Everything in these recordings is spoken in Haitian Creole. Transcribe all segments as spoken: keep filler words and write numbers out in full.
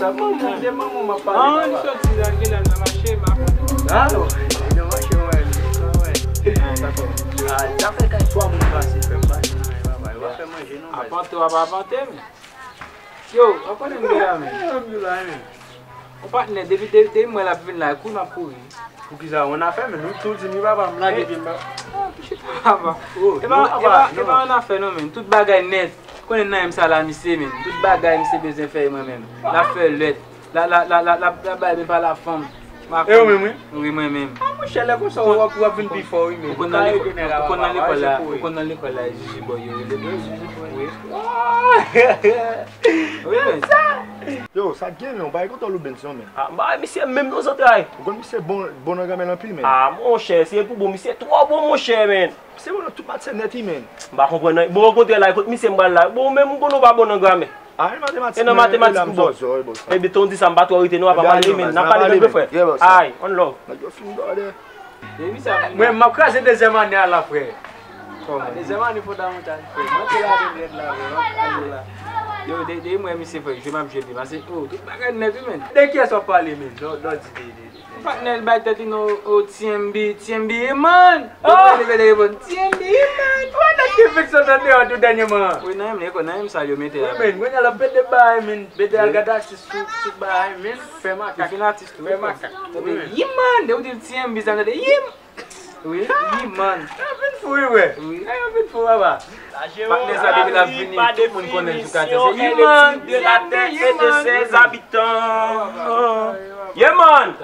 Sa manman, se manman m ap pale. Ah, li soti la, gen lè l nan mache, m ap. Ah, non. Li nan mache, wè. Ah, wè. Ah, dakò. Ah, zafè kay twa moun pase, frè m, pa di nan, papa. Yo pa fè manje, non, baz. Apante, w ap apante, men. Yo, w ap konnen m gen la, men. Eh, m gen la, men. Yon patnè, depi, depi, depi m wè l ap vin la, kouri m ap kouri. Poukisa? Yon afè, men nou tou di m, papa, m lage pye m ba. Ah, pichit, papa. Oh, e pa, non, e papa, pa, e pa non. Yon afè, non, men. Tout bagay nèt. Konnen nan M sa la, misye, men. Tout bagay, misye bezwen fè mwen menm. L ap fè lèt. La, la, la, la, la, la bay, men pa la fanm. E ou menm, wi? Wi, mwen menm. Ah, monchè, lè konsa, w ap, w ap vin pi fò, wi, men. Ou konn nan lekòl, ou konn nan lekòl la, ou konn nan lekòl la, e Zuzu Boy yo rele. Wi. Wi, men. Yo, sa k gen, men, w pa gen kontwòl ou Benson, men. Ah, m pa wè misye menm non zantray. Ou konn misye bon, bon nan gramè l anpil, men. Ah, monchè, se pou bon, misye twò bon, monchè, men. Misye bon nan tout matyè nèt, wi, men. M pa konprann anyen. Bon, okontrè, la, kot misye m pral la. Bon, ou menm, ou konn ou pa bon nan gramè. Ah, e nan matematik, e nan matematik ou bon. Ebyen, tan w di sa, m pa twò rete, non, apa m ale, men. N ap pale, men, frè. Ay, one love. Nèg yo fin gade. Mwen, m ap kraze dezyèm ane a la, frè. Kòman? Dezyèm ane fondamental, frè. M antre ladan rèd la, frè. M ap pale la. Yo, de, de, mwen, misye, frè, jwe m ap jwe, pase, oh, tout bagay nèt, wi, men. De kiyès w ap pale, men? Non, non, di, de, de, de. Patnè l bay tèt li non, o, T M B, T M B, man! Yo pale, pale, reponn, T M B, man! Wè nèg ki fix sot andeyò tou dènyèman. Wi, nan M, nan M sa yo mete la. Wi, men, kounye a l ap pede bay, men, pede al gade atis sou, sou bay, men, fè makak. Li fin atis tou, fè makak. Tande, yi, man! Depi w di l T M B, sa tande, yi, man! Wi, yi, man! Yo vin fou, wi, wè. Wi. Yo vin fou, papa. Patnè sa depi l ap vini, tout moun konnen l sou katye. Se Iman, T M B, Iman. Yeah, man.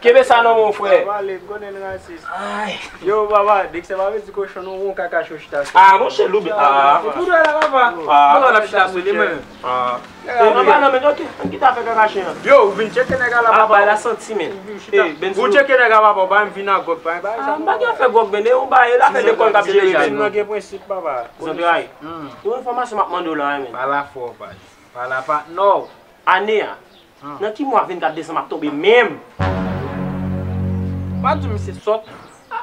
Kenbe sa nan men w, frè. Yo, papa, dèk se pa vle di kochon, non, yon kaka cho chita sou. Ah, monchè, loube. Ah. Ou tou dwe la, papa. Ah. Mwen, l ap chita sou li, mwen. Ah. Eh, papa, non, men, ok, ann kite afè kaka chen an. Yo, ou vin tcheke nèg la, papa. Bay la santi, men. Eh, Benson. Ou tcheke nèg la, papa, ou pa menm vin a gwòg, pa, pa. Ah, m pa gen afè gwòg, men, e yon bagay, afè lekòl k ap jere, men. Nèg la gen prensip, papa. Zantray. Hmm. Yon enfòmasyon m ap mande w la, men. Pale fò, papa. Pale pa, non. Ane a. Hmm. Nan ki mwa vennkat desanm ap tonbe menm? Pa di misye sòt.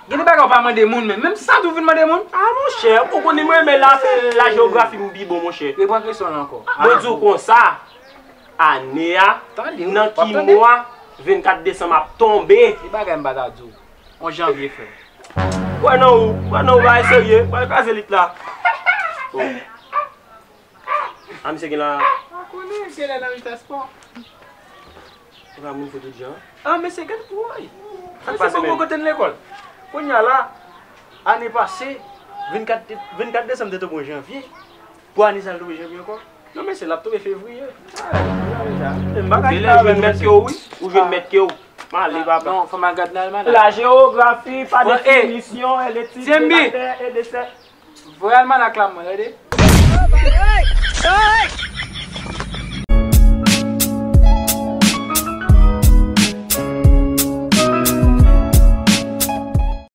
Gen de bagay ou pa mande moun menm. Menm sa tou vin mande moun. Ah, monchè, ou konn mwen renmen la, se la jewografi m pi bon, monchè. Reprann kesyon an ankò. Mwen di w konsa, ane a, nan ki mwa vennkat desanm ap tonbe? Ki bagay m pa ta di w? Onz janvye, frè. Kwè nan ou, kwè nan ou, bagay serye, pral kraze lit la. Oh. Ah, misye gen la. Pa konnen, gen lè nan mitan spò. E pa moun fou tout jan. Ah, mesye, gad, woy. Sa k pase menm? Kote n lekòl. Kounye a la, ane pase, vennkat, vennkat desanm te tonbe yon janvye. Pou ane sa, l tonbe janvye ankò. Non, mesye, l ap tonbe fevriye. Ah, m pa ka di sa, men mesye. Ou jwenn mèt ke w, wi. Ou jwenn mèt ke w. M ale, papa. Non, fò m al gad nan almanak. La jewografi, pa definisyon, e letid de la tè e de sè. Voye almanak la mwen, tande.